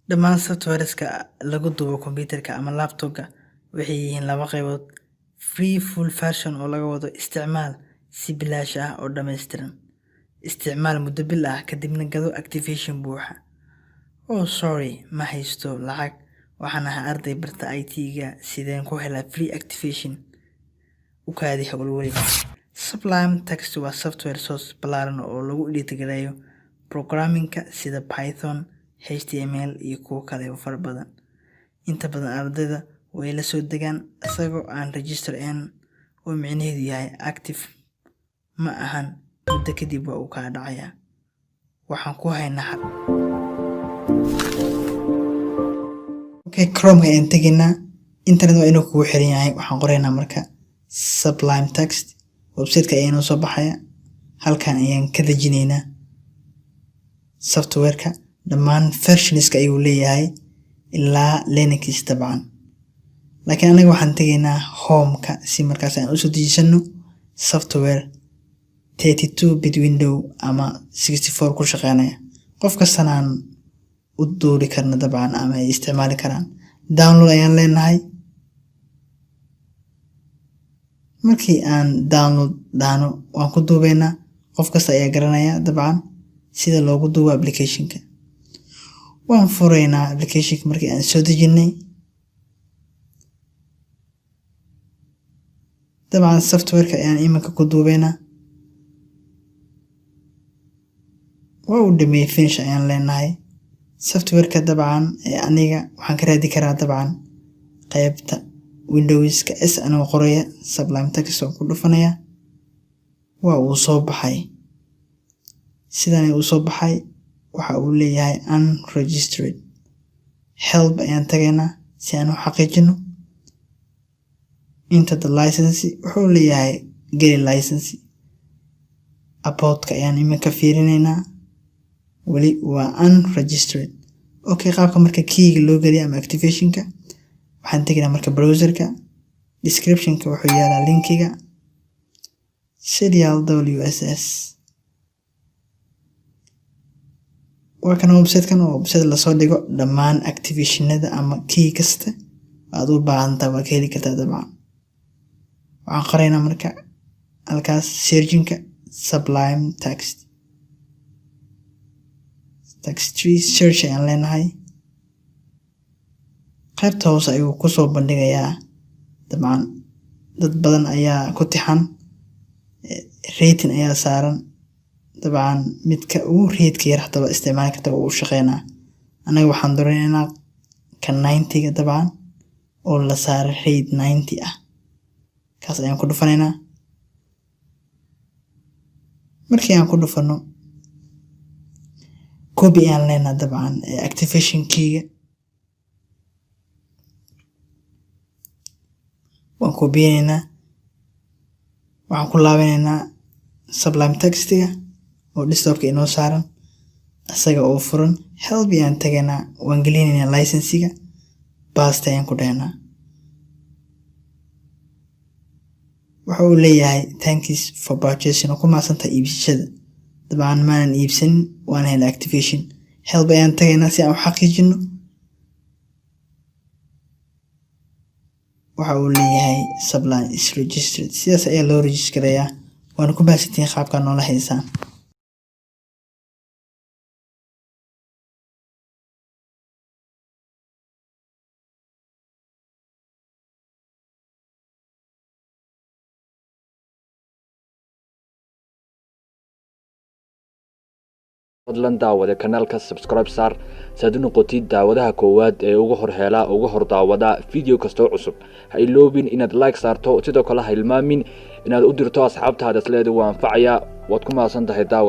Dhammaan softwareska lagu duubo kombiyuutarka ama laptop-ka waxay yihiin laba qaybood: free full version oo laga wado isticmaal si bilaash ah oo dhammaystiran, isticmaal muddo bil ah kadibna gado activation buuxa. Oh sorry, ma haysto lacag, waxaan ahay arday barta IT-ga, sideen ku helaa free activation? U kaadi ha walwalin. Sublime Text waa software source ballaaran oo lagu edit gareeyo programming-ka sida Python, HTML iyo kuwo kale oo fara badan. Inta badan ardayda way la soo degaan isagoo aan register ahayn, oo micnaheedu yahay active ma ahan, muddo kadib waa uu kaa dhacayaa. Waxaan ku haynaa xal. Okay, Chrome ayaan tegaynaa. Internet waa inuu kugu xiran yahay. Waxaan qoraynaa marka Sublime Text. Website-ka ayaa inoo soo baxaya. Halkan ayaan ka dejinaynaa software-ka. Dhammaan versions-ka ayuu leeyahay ilaa Linux dabcan. Laakiin anaga waxaan tegaynaa home-ka si markaas aan usoo dejisano software 32 bit window ama 64 ku shaqeynaya. Qof kastana aan u duuri karno dabcan ama ay isticmaali karaan. Download ayaan leenahay. Markii aan download dhahno, waan ku duubeynaa. Qof kasta ayaa garanaya dabcan sida loogu duubo application-ka. Waan fureynaa application-ka markii aan soo dejinay. Dabcan software-ka ayaan iminka ku duubeynaa. Waa uu dhameeyay, finish ayaan leenahay. Software-ka dabcan ee aniga waxaan ka raadi karaa dabcan qaybta Windows-ka S anoo qoraya Sublime Text oo ku dhufanaya. Waa uu soo baxay. Sidan uu soo baxay, waxa uu leeyahay unregistered. Help ayaan tagaynaa si aan u xaqiijino. Enter the license wuxuu leeyahay geli license. About-ka ayaan iminka fiirinaynaa. Weli waa unregistered. Okay, qaabka marka key-ga loo geliyo ama activation-ka, waxaan tegaynaa marka browser-ka. Description-ka wuxuu yaalaa linkiga serial WSS. Waa kan website-kan, oo website lasoo dhigo dhammaan activation-ada ama key kasta aad u baahantahay waa ka heli kartaa dabcan. Waxaan qoraynaa marka halkaas searching-ka Sublime Text. Text tree search ayaan leenahay. Qaybta hoose ayuu kusoo bandhigayaa dabcan. Dad badan ayaa ku tixan, rating ayaa saaran. Dabcan midka ugu rate-ka yar hadaba isticmaali karta oo u shaqeynaa. Anaga waxaan dooraneynaa ka 90-ga dabcan, oo la saaray rate 90 ah. Kaas ayaan ku dhufanaynaa. Markii aan ku dhufano, copy ayaan leenahay dabcan activation key-ga. Waan copy-yeyneynaa. Waxaan ku laabaneynaa Sublime Text-iga oo desktop-ka inoo saaran, isaga oo furan. Help ayaan tagaynaa, waan gelinaynaa license-ga, paste ayaan ku dhahaynaa. Waxa uu leeyahay thanks for purchasing, oo ku mahadsantahay iibsashada. Dabcan maanan iibsanin, waan helay activation. Help ayaan tagaynaa si aan u xaqiijino. Waxa uu leeyahay Sublime is registered. Sidaas ayaa loo register-gareeyaa. Waana ku mahadsantihiin qaabka noola haysaan. Fadlan daawade, kanaalka subscribe saar si aad u noqotid daawadaha koowaad ee ugu hor hela, uga hor daawada video kastoo cusub. Ha iloobin inaad like saarto. Sidoo kale ha hilmaamin inaad u dirto asxaabtaada isleeda waa anfacaya. Waad ku mahadsan tahay daawada.